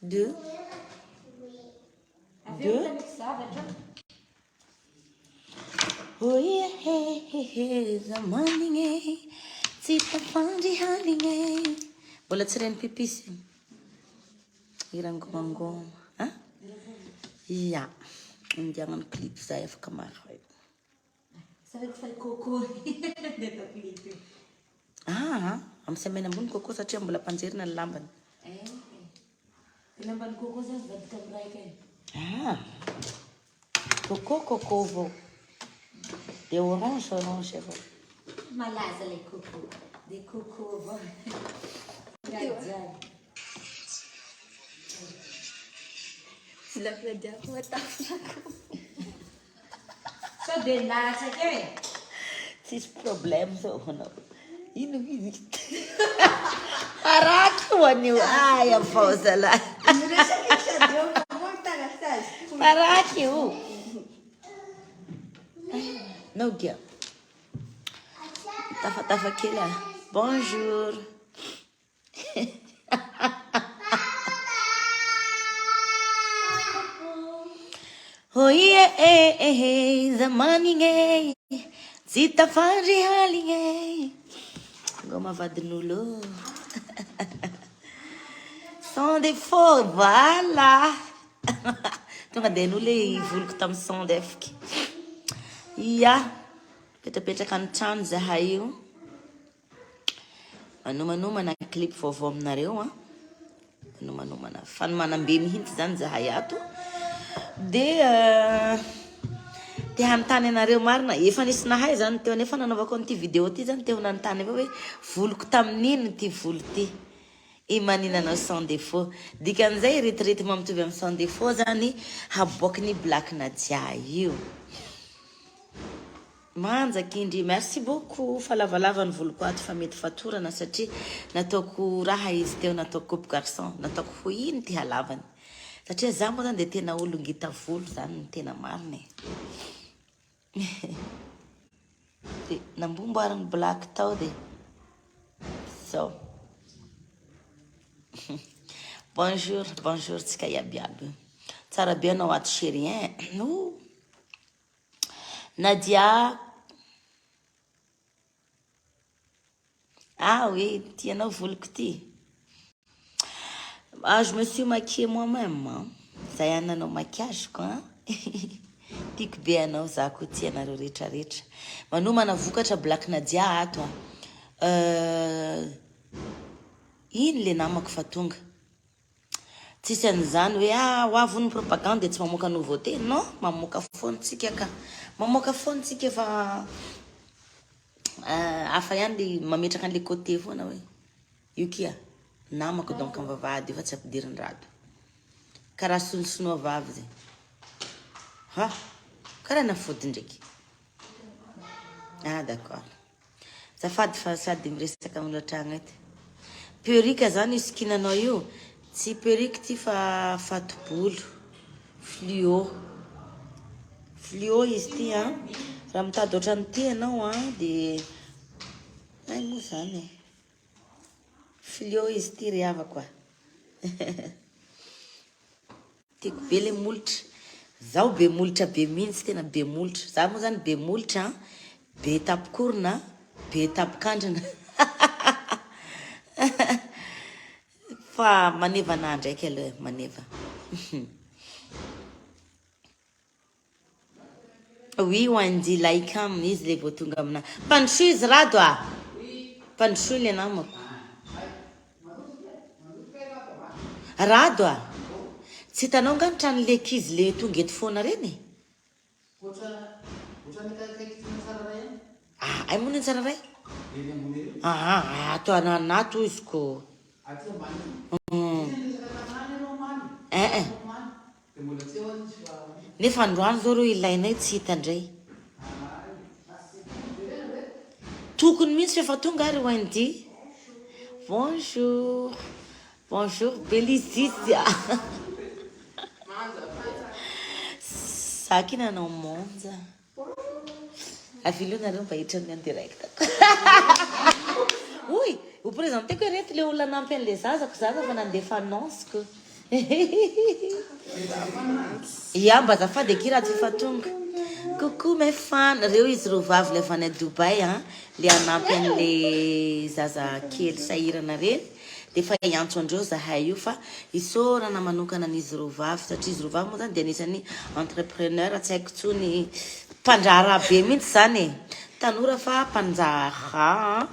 Deux. Deux. Oh yeah, hey, zamanigny tsy tafandry haligny. Mbola tsy reny pipisy. Hirangomangoma. Hein? Ya. Andeha hagnano clip zahay afaka maro. Ah, amin'ny semaine ambony coco satria mbola ampanjerina ny lambany. Lamban'ny coco zany vadika amin'ny raika e. Ah. Coco coco avao. De orange orange avao. Malaza ilay coco. De coco avao. Raha jiaby. Sao dia latsaka e! Tsisy problème zao anao. Ino izy? Paraky ho an'io. Ay, avao zalahy. Paraky io. Nao gia. Tafatafa kely ah. Bonjour. Oh yeah, eh, eh, eh, zamanigny eh, tsy tafandry haligny eh. Ngoma vadin'olo. Sans défaut, voilà. Tonga dia hain'olo hoe voloko tamin'ny sans défaut. Ia, mipetrapetraka an-trano zahay io. Manomanomana clip vaovao aminareo an. Manomanomana fanomanam-be mihitsy zany zahay ato. Dia te hanontany anareo marina, efa nisy nahay zany teo nefa nanaovako an'ity vidéo ty zany te ho nanontany avao hoe voloko tamin'ino ity volo ity. I maninanao sans défaut. Dikan'izay retirety mampitovy amin'ny sans défaut zany haboakin'i Black Nadia io. Manja kindry, merci beaucoup fa lavalava ny voloko ato fa mety fatorana satria nataoko raha izy teo nataoko coupe garçon nataoko ho ino ty halavany satria za moa zany de tena olo ngita volo zany ny tena marina e de nambomboarin'ny black tao de zao bonjour bonjour tsika iaby iaby tsara be anao ato chérie hein oh. Nadia Ah oui, tianao voloko ty. Ah, je me suis maquillée moi-même. Hein. Zay ihany nanao maquillage ko hein. Tiako be anao, za koa tia anareo rehetra rehetra. Manomana vokatra Black Nadia ato ah. Euh, iny le namako fa tonga. Tsisy an'izany hoe ah ho avy hono ny propagande dia tsy mamoaka nouveauté. Non, mamoaka foana tsika ka. Mamoaka foana tsika fa hafa ihany le mametraka an'le côté foana hoe io kia namako donc am vavahady io fa tsy ampidirin'ny rado. Karaha sinoa vavy zay. Ha! Karaha nafody ndraiky. Ah d'accord. Azafady fa sady miresaka amin'olo an-tragno eto. Perruque zany io sikinanao io, tsy perruque ty fa fato-bolo, fluo. Fluo izy ty an. Raha mitady ohatran'ity ianao an, de hay moa zany e. Fluo izy ty ry havako a. Tiako be le molotra. Zaho be molotra be mintsy, tena be molotra. Za moa zany be molotra an, be tapokorona, be tapokandrina. Fa maneva anah ndraiky aloha e, maneva. Oui Wendy Laikam izy le vao tonga amina. Mpandrosoa izy Rado a! Mpandrosoa le namako. Rado a! Tsy hitanao nga ny tranon'le ankizy le tonga eto foana reny e? Ah, ay moa ny Tsararay? Ah, ato anato izy ko. Eh eh. Nefa androany zao reo ilainay tsy hita ndray. Tokony mihitsy fa efa tonga ary Wendy. Bonjour. Bonjour Belizizia. Za ki nanao monja. Avilio nareo mba hiditra amin'ny en direct. Oy, ho présenteko ireto le olona nampy an'le zazako, zaza fa nandefa annonce ko. Ya mba azafady akia raha tsy efa tonga. Coucou mes fans, reo izy roa vavy le avy any Dubaï an, le hanampy an'le zaza kely sahirana reny, de efa hiantso andreo zahay io fa isaorana manokana an'izy roa vavy satria izy roa vavy moa zany de anisan'ny entrepreneur tsy haiko tsony mpandraharaha be mihitsy zany e, tanora fa mpandraharaha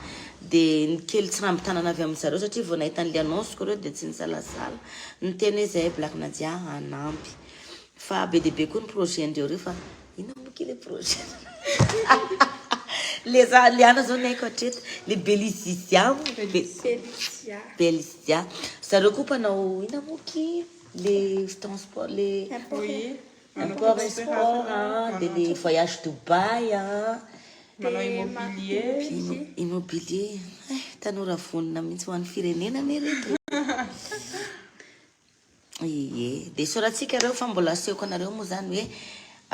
de ny kely tsy rambi-tanana avy amin-dry zareo satria vao nahita an'le annonce-ko reo de tsy nisalasala niteny hoe zahay Black Nadia hanampy fa be dia be koa ny projet-ndreo reo fa inona moa kay le projet le za le ana zao ny haiko hatreto le Belizizia moa Belizia Belizia zareo koa mpanao inona moa kay le transport le import export de le voyage Dubaï a Manao immobilier. Immobilier. Eh, tanora vonona mihitsy ho an'ny firenena anie reto. Ie, dia isaorantsika ireo fa mbola asehoko anareo moa izany hoe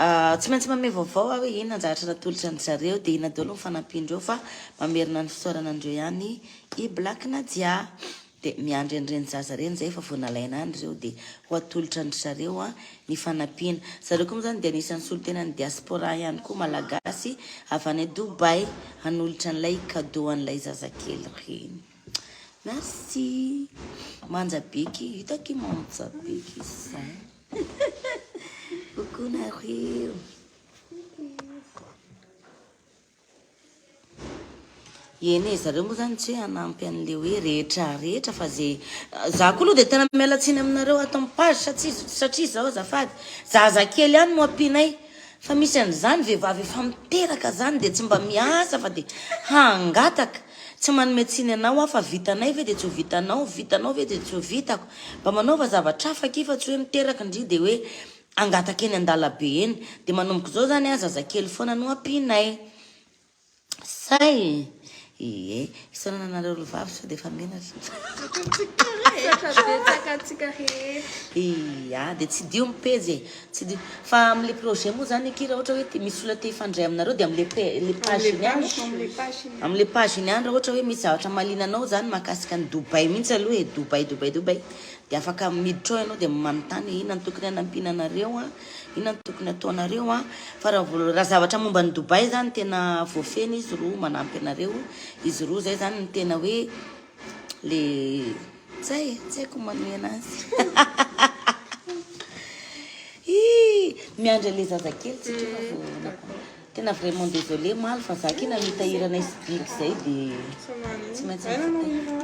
ah, tsy maintsy manome vaovao aho hoe inona ny zavatra natolotra an-dry zareo dia inona daholo ny fanampian-dreo fa mamerina ny fisaorana andreo ihany i Black Nadia. Dia miandry an'ireny zaza ireny izay efa vao nalaina any ireo dia ho atolotra an-dry zareo ny fanampiana. Zareo koa moa izany dia anisan'ny solontenan'ny diaspora ihany koa malagasy avy any Dubaï hanolotra an'ilay cadeau an'ilay zazakely ireny. Merci. Manja be ki, hita ki manja be ki izany. Coucou nareo. Eny e, zareo moa zany tsy hoe hanampy an'le hoe rehetra rehetra fa ze za koa aloha dia tena miala tsiny aminareo ato amin'ny page satria satria zao azafady zazakely ihany no ampianay fa misy an'izany vehivavy efa miteraka zany dia tsy mba miasa fa dia hangataka tsy manome tsiny anao aho fa vitanay ve dia tsy ho vitanao vitanao ve dia tsy ho vitako mba manaova zavatra hafa akia fa tsy hoe miteraka ndry dia hoe hangataka eny an-dalabe eny dia manomboka izao zany a zazakely foana no ampianay Say! Ie, isaorana anareo ry vavy sao dia efa menatra. Misaotra betsaka antsika rehetra. Ia, dia tsidiho ny pejy e. Tsidiho. Fa amin'ilay projet moa izany akia raha ohatra hoe misy olona te hifandray aminareo dia amin'ilay pe- ilay page iny ihany. Amin'ilay page iny ihany. Amin'ilay page iny ihany raha ohatra hoe misy zavatra mahaliana anao izany mahakasika an'i Dubaï mihitsy aloha e, Dubaï, Dubaï, Dubaï. Dia afaka miditra ao ianao dia manontany hoe inona no tokony hanampiana anareo an. Inona no tokony ataonareo an? Fa raha vao raha zavatra momba an'i Dubaï zany tena voafehy izy roa manampy anareo, izy roa zay zany no tena hoe le zay e, tsy haiko ny manohy anazy. Ii, miandry an'le zazakely tsika fa vao tena vraiment désolé maly fa za akia namita hiranay sy Big zay de tsy maintsy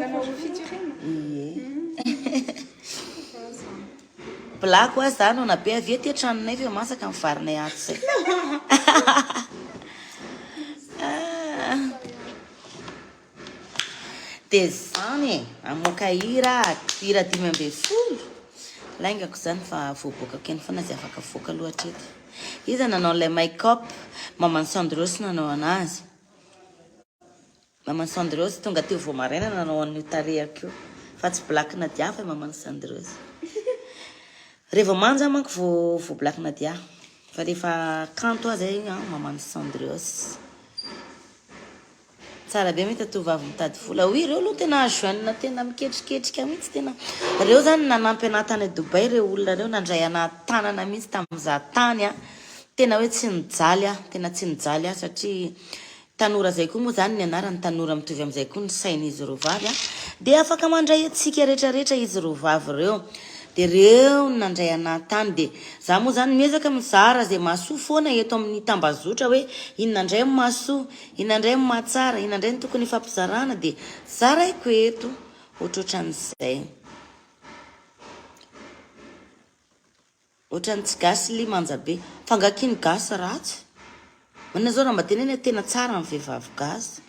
Nanao featuring? Ie. Blague hoa za no nabe avy ety tranonay ve masaka ny varinay ato zay. De zany e, amoaka hira hira 15. Laingako zany fa voaboakako eny foana zay afaka avoaka aloha hatreto. Iza nanao ilay make up? Maman'i Sandros nanao anazy. Maman'i Sandrose tonga teo vao maraina nanao an'io tarehako io. Fa tsy Black Nadia fa i maman'i Sandrose. Rehefa manja manko vao vao Black Nadia. Fa rehefa kanto aza iny an, maman'i Sandrose. Tsara be mahita tovovavy mitady vola. Oui, ireo aloha tena jeune tena miketriketrika mihitsy tena. Ireo zany nanampy anah tany Dubaï ireo olona ireo nandray anah tanana mihitsy tamin'izaho tany an. Tena hoe tsy nijaly aho, tena tsy nijaly aho satria Tanora zay koa moa zany ny anarany tanora mitovy amizay koa ny sain'izy roa vavy a dia afaka mandray antsika rehetra rehetra izy roa vavy reo dia reo no nandray anah tany dia za moa zany miezaka mizara zay mahasoa foana eto amin'ny tambazotra hoe inona ndray no mahasoa inona ndray no mahatsara inona ndray no tokony hifampizarana dia zaraiko eto ohatrohatran'izay. Otrany tsy gasy ly manja be. Fa nga ki ny gasy ratsy? Manina zao raha mba tenenina hoe tena tsara ny vehivavy gasy.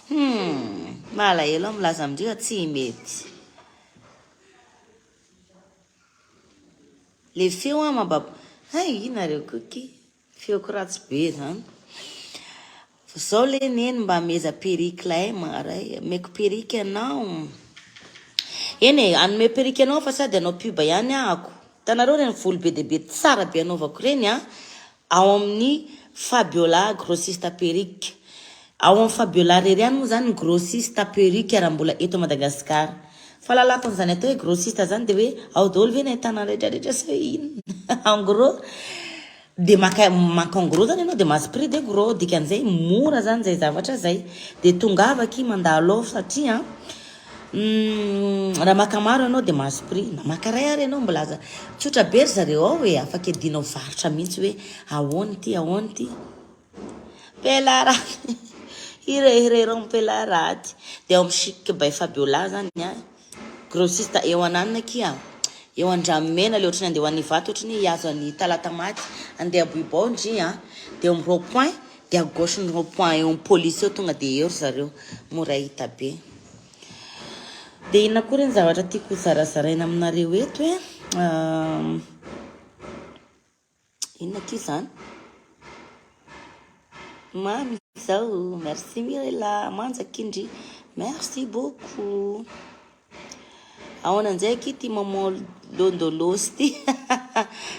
Humm malahelo aho milaza amindry fa tsy mety. Le feo an maba hay nareo koa ki. Feoko ratsy be zany. Zao le neny mba ameza perruque lay maray. Ameko perruque anao. Eny e, anome perruque anao fa sady hanao pub ihany ahako. Hitanareo ireny volo be dia be tsara be anaovako ireny an, ao amin'ny Fabiola grossiste perruque. Ao amin'ny Fabiola irery ihany moa zany ny grossiste perruque raha mbola eto Madagascar. Fahalalako an'izany atao hoe grossiste zany dia hoe ao daholo ve ny ahitana ny rehetra rehetra sa hoe inona? En gros dia maka maka en gros zany ianao dia mahazo prix de gros dikan'izay mora zany izay zavatra izay. Dia tongava akia mandalo ao satria raha maka maro ianao dia mahazo prix, na maka iray ary ianao mbola aza tsotra be ry zareo ao e, afaka iadianao varotra mihitsy hoe ahoana ity ahoana ity. Pelaraty Hirehireron Pelaraty Dia ao amin'ny Chic by Fabiola zany a Grossiste eo ananona akia Eo Andranomena le ohatran'ny andeha ho any Ivato ohatran'ny hoe hihazo an'i Talatamaty andeha Ambohibao ndry a Dia eo amin'ny rond point dia à gauche ny rond point eo amin'ny police eo tonga dia eo ry zareo mora hita be Dia inona koa re ny zavatra tiako ho zarazaraina aminareo eto e Inona akia izany? Mamy izao. Merci Mirella. Manja akia ndry. Merci beaucoup. Ahoana anjay akia ty maman Londolos ty?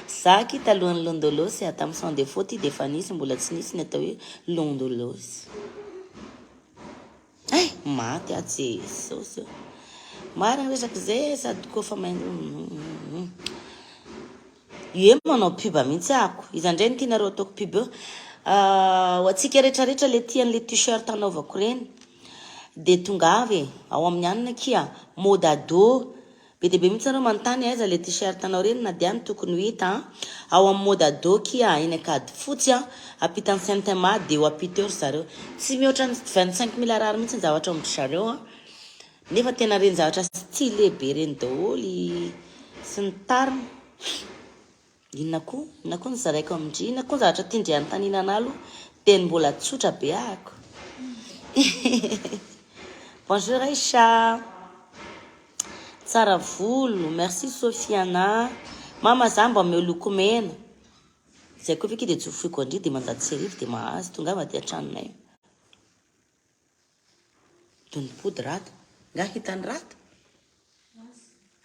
Za akia talohan'ny Londolos e, tamin'ny sans défaut ty dia efa nisy, mbola tsy nisy ny atao hoe Londolos. Eh, maty aho Jesosy ô. Marina resaka izay sady koa fa main. Ie manao pub mihitsy ako. Iza indray no tianareo ataoko pub eo? Ah, ho antsika rehetrarehetra le tia an'le t-shirt anaovako ireny dia tongava e, ao amin'ny anona akia, mode ado. Be dia be mihitsy nareo manontany aiza le t-shirt anao ireny na dia any tokony ho hita an. Ao amin'ny mode ado kia, eny Ankadifotsy an, ampitan'ny Saint Emma dia eo ampita eo ry zareo. Tsy mihoatra ny 25 mille ariary mihitsy ny zavatra ao amin-dry zareo an. Nefa tena ireny zavatra stylé be ireny daholo sy ny tariny. Inona koa? Inona koa no zaraiko amin-dry? Inona koa ny zavatra tian-dry anontaniana anah aloha? Teny mbola tsotra be ahako. Bonjour Aïcha. Tsara volo. Merci Sofiana. Mama za mba omeo lokomena. Zay koa ve ki dia tsofohiko an-dry 1500 dia mahazo. Tongava aty an-tranonay. Donipody rado. Nga hitan'i rado?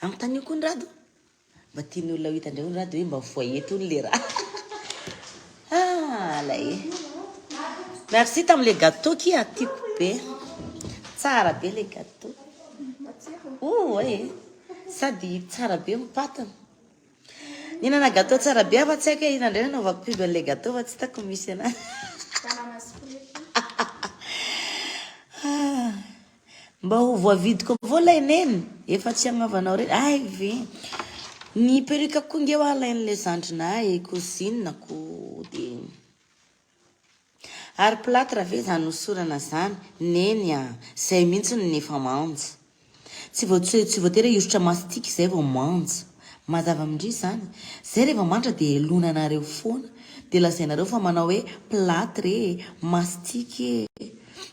Anontanio koa ny rado. Mba tian'ny olona ho hita indray hono rado hoe mba voyez hono le raha. Ah, lay. Merci tamin'le gâteau kia, tiako be. Tsara be le gâteau. Oh, eh. Sady tsara be ny patiny. Nihinana gâteau tsara be aho fa tsy haiko hoe inona indray nanaovako pub an'ilay gâteau fa tsy hitako ny misy anazy. Banana split. Ah, mba ho voavidiko avao ilay neny, efa tsy hagnaovanao reny. Ay ve. Ny perruque koa nge hoa alain'ilay zandrinay, cousine-ko dia. Ary plâtre ve zany hosorana zany Neny a! Zay mihitsy no efa manja. Tsy vao tsy voatery hoe hihosotra mastic zay vao manja. Mazava amin-dry zany. Zay rehefa mantra dia elonanareo foana. Dia lazainareo fa manao hoe plâtre e, mastic e.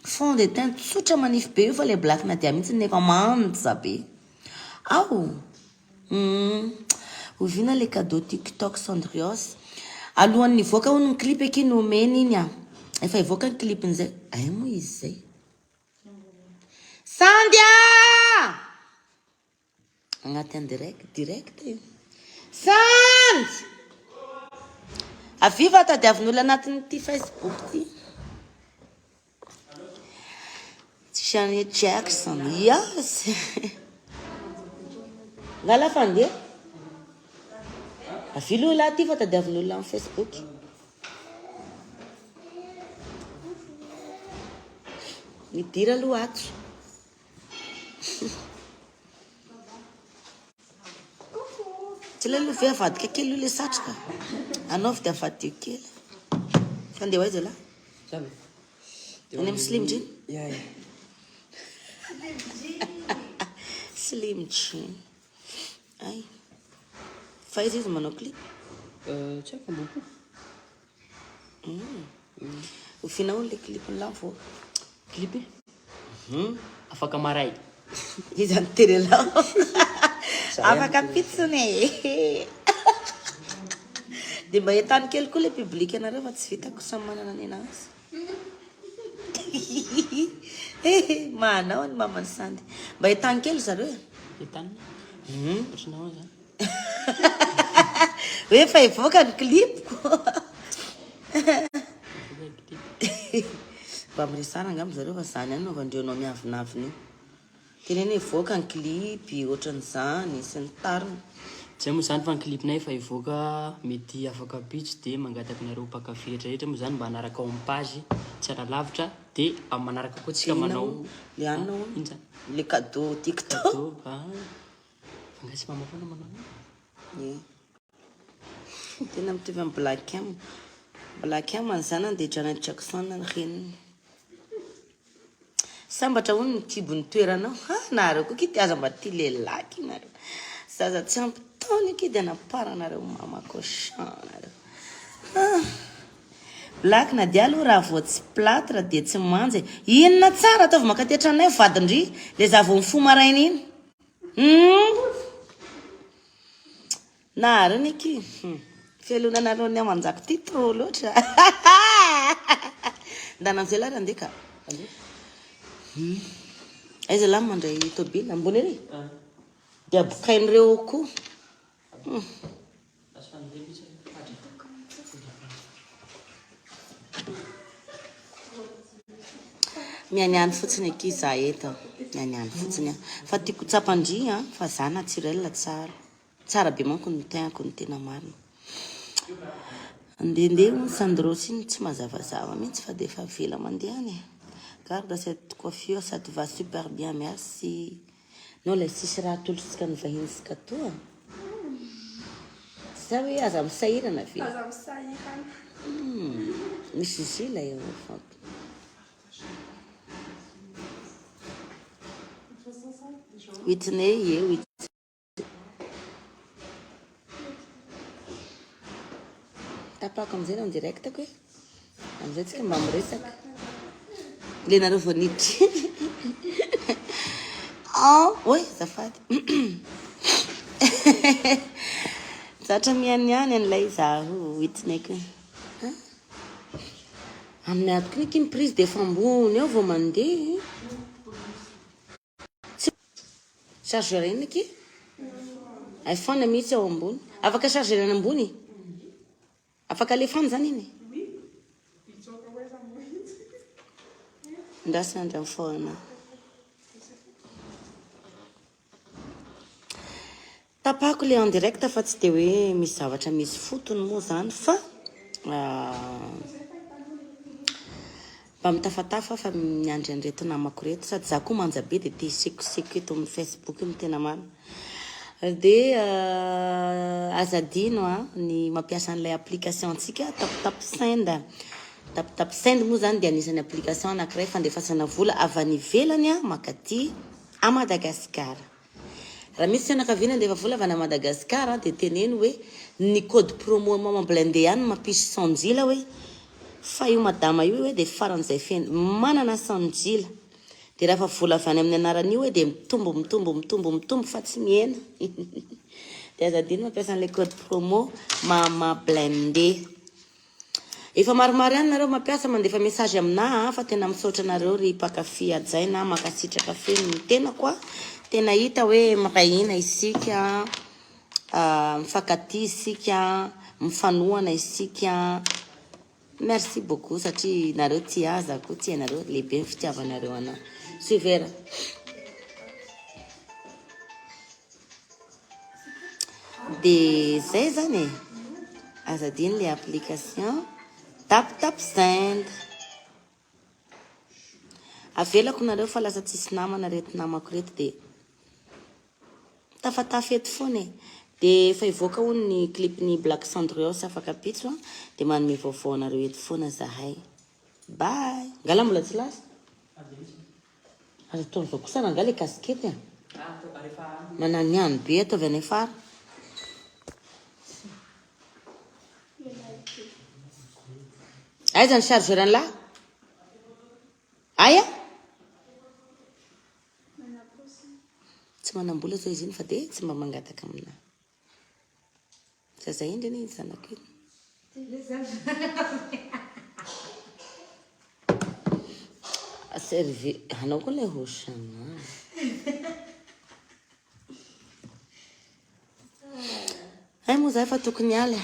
Fond de teint tsotra manify be io fa ilay Black Nadia mihitsy no efa manja be. Ao! Humm oviana le cadeau tiktok Cendrios? Alohan'ny hivoaka hono ny clip akia no omena iny ah. Efa hivoaka ny clip nizay. Ay moa izy zay. Sandy ah! Agnaty en direct, direct io. Sandy! Avia fa tadiavin'olona anatin'ity Facebook ity. Janet Jackson, yes. Ngala fandeha. Avia aloha lahy ty fa tadiavin'olona amin'ny Facebook. Midira aloha ato. Tsy ilay aloha ve avadika kely aloha ilay satroka? Anaovy dia avadiho kely. Fa andeha ho aiza lahy? Any amin'ny Slim Jean? Ya, ya. Slim Jean. Ay. Fa aiza izy manao clip? Euh, tsy haiko ambompo. Oviana hono ilay clip-n'ny lahy mivoaka? Clip? Mhm. Afaka maray. Iza no teny anao? Za ihany Afaka no teny. pitsiny e. Dia mba entano kely koa ilay public anareo fa tsy vitako samy manana ny anazy. Manao ny maman'i Sandy. Mba entano kely zareo e. Entanina? Ohatran'ny ahoana zany? Hoe efa hivoaka ny clip-ko. Hivoaka ny clip. Mba miresahana angamba zareo fa zany ihany no anaovandreo anao miavonavona io. Teneno hoe hivoaka ny clip, ohatran'izany sy ny tariny. Tsy hay moa izany fa ny clip-nay efa hivoaka mety afaka ampitso dia mangataka anareo mpankafy rehetra rehetra moa izany mba hanaraka ao amin'ny page tsy lavitra dia amin'ny manaraka koa tsika manao Le anona hono? Ino zany? Le cadeau TikTok. Cadeau, ah. Fa nga tsy mama foana manao an'io? Ie. Tena mitovy amin'ny Black M. Black M ny zanany dia Janet Jackson ny reniny. Sambatra hono ny kibon'ny toeranao. Ha, nareo koa ki aza mba tia lehilahy ki nareo. Zaza tsy ampy taona ki dia anaparanareo mama cochon nareo. Ah. Black Nadia aloha raha vao tsy plâtre dia tsy manja e. Inona tsara ataovy mankaty an-tranonay vadin-dry le za vao mifoha maraina iny. Hum. Nareo ny aky. Fialonanareo ny amanjako ty trop loatra. Ndana amizay lahy randeha ka. Aiza lahy mandray tôbily ambony ery? Dia abokain'ireo koa. Mianiany fotsiny akia za eto. Mianiany fotsiny aho. Fa tiako tsapan-dry an, fa za naturel tsara. Tsara be manko ny teint-ko ny tena marina. Andehandeha hono Sandro sy iny tsy mazavazava mihitsy fa dia efa avela mandeha any e. Garde cette coiffure, ça te va super bien, merci. Non lay tsisy raha atolotsika ny vahiny sy katoa. Sa hoe aza misahirana ve? Aza misahirana. Misy zila eo fanto. Whitney, ye Whitney. Tapahako amizay en direct ko e. Amizay tsika mba miresaka. Le nareo vao niditra. Oh, oy, azafady. Zatra mianiany an'ilay izaho Whitney ko. Amin'ny ato koa ny prise dia efa ambony eo vao mandeha. Chargeur inona akia? iPhone mihitsy ao ambony. Afaka charger any ambony? Afaka alefa any zany iny? Ndrasana andra foana. Tapahako le en direct fa tsy de hoe misy zavatra misy fotony moa zany fa mba mitafatafa fa miandry an'ireto namako ireto sady za koa manja be de te hisekoseko eto amin'ny Facebook ny tena marina. De aza adino a ny mampiasa an'ilay application antsika Taptap Send. Taptap Send moa zany de anisan'ny application anankiray fandefasana vola avy any ivelany a mankaty à Madagasikara. Raha misy fianakaviana andefa vola avy any Madagascar dia teneno hoe ny code promo maman blindé ihany no mampisy sanjila hoe fa io madama io hoe dia faran'izay feno manana sanjila dia raha fa vola avy any amin'ny anaran'io hoe dia mitombo mitombo mitombo mitombo fa tsy mihena dia aza adino mampiasa an'ilay code promo mama blindé. Efa maromaro ihany nareo mampiasa mandefa message aminah a, fa tena misaotra anareo ry mpankafy hajaina a, mankasitraka feno ny tenako a, tena hita hoe miray hina isika, mifankatia isika, mifanohana isika, merci beaucoup satria nareo tia ahy za koa tia anareo, lehibe ny fitiavanareo anah. Suivera. Dia zay zany e. Aza adino le application Tap Tap Send. Avelako nareo fa lasa tsisy namana reto namako reto dia tafatafa eto foana e. Dia efa hivoaka hono ny clip-n'i Black Sandrios afaka ampitso a, dia manome vaovao anareo eto foana zahay. Bye. Ngala mbola tsy lasa? Aza atao an'izao kosa rangahy le casquette a. Mananihany be ataovy any afara. Aiza ny chargeur an'lah? Aia? Tsy manam-bola zao izy iny fa dia tsy mba mangataka aminah. Zaza hendry anie iny zanako iny. Servi anao koa ilay hoshana. Hay moa za efa tokony hiala.